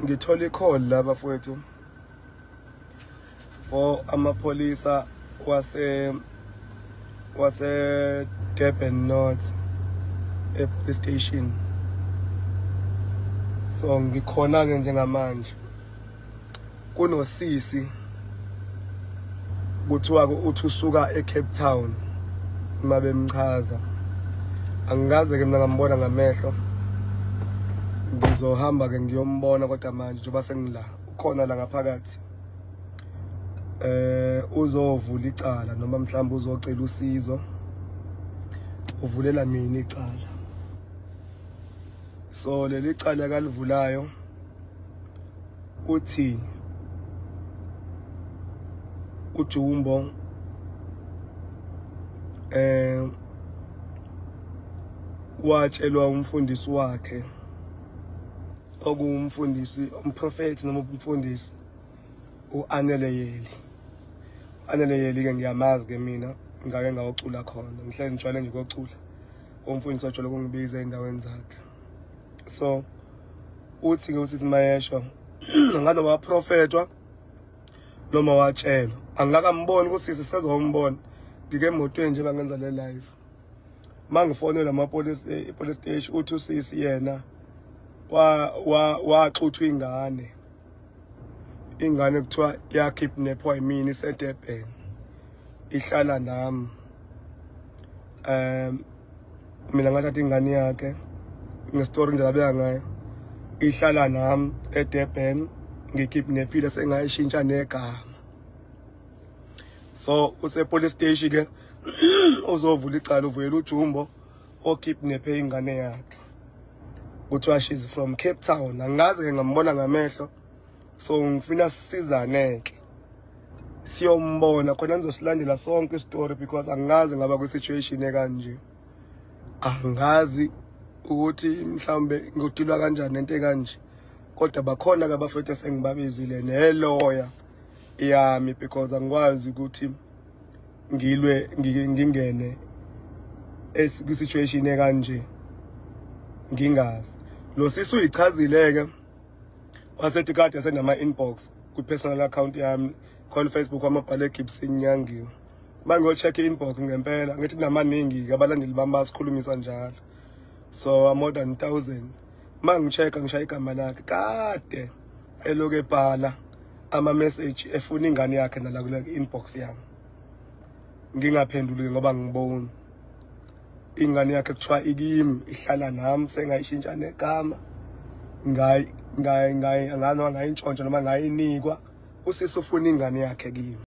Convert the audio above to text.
Ngithola i-call la bafowethu for amapholisa wase Durban North e police station. So ngikhona ke njengamanje kunosisi kuthiwa uthi usuka eCape Town uma bemchaza. Angikaze ke mina ngambona ngamehlo, ngizohamba ke ngiyombona kodwa manje njengoba sengila ukhona la ngaphakathi. Uzovula icala noma mhlawumbe uzocela usizo, uvulela mina icala. So leli cala kalivulayo uthi uJumbo watshelwa umfundisi wakhe okuwumfundisi umprofeti noma umfundisi uAnele Yeli. Anele Yeli ke ngiyamazi ke mina, ngake ngawucula khona, ngihlale ngijwayele nje ukocula. Umfundisi wajwayele ukungibiza endaweni zakhe. So uthi ke usisi Mayesho ngalo waprofetwa noma watshelwa, angikakamboni kusisi, sezombona ngike emotweni nje bangenza le live. Mangifonela amapolice e-police station, uthi usisi yena waxuthwa ingane, ingane kuthiwa yakidnapwa yimina, iseDurban ihlala nami. Mina ngathatha ingane yakhe ngestory indlela abeka ngayo, ihlala nami eDurban, ngikidnapile sengayishintsha negama. So use police station ke uzovula icala, uvuyela uJumbo okidnape ingane yakhe. Kuthiwa she's from Cape Town, angikaze ke ngambona ngamehlo. So ngifuna sisizane ke siyombona khona, nizosilandela sonke istory because angikaze ngaba kwi situation ekanje. Angazi ukuthi mhlawumbe ngodilwa kanjani nento ekanje, kodwa bakhona ke abafethu esengibabizile neloya yami because angikwazi ukuthi ngilwe ngingene kwi situation ekanje ngingazi. Lo sisi uyichazile ke, wasethi kade senama inbox kwi personal account yami khona Facebook wamabhale Gibson Nyangiwe. Mangiyo-check i-inbox ngempela ngithi kunamaningi ke abalandeli bami basikhulumisa njalo, so more than 1000. Mangi-check ngishaya igama lakhe, kade eloku ebhala ama message efuna ingane yakhe nala kule inbox yami, ngingaphenduli ngoba ngiboni ingane yakhe kuthiwa ikimi, ihlala nami, sengayishintsha negama, ngayi ngayi ngayi angani ngayintshontsha noma ngayinikwa. Usisi ufuna ingane yakhe kimi.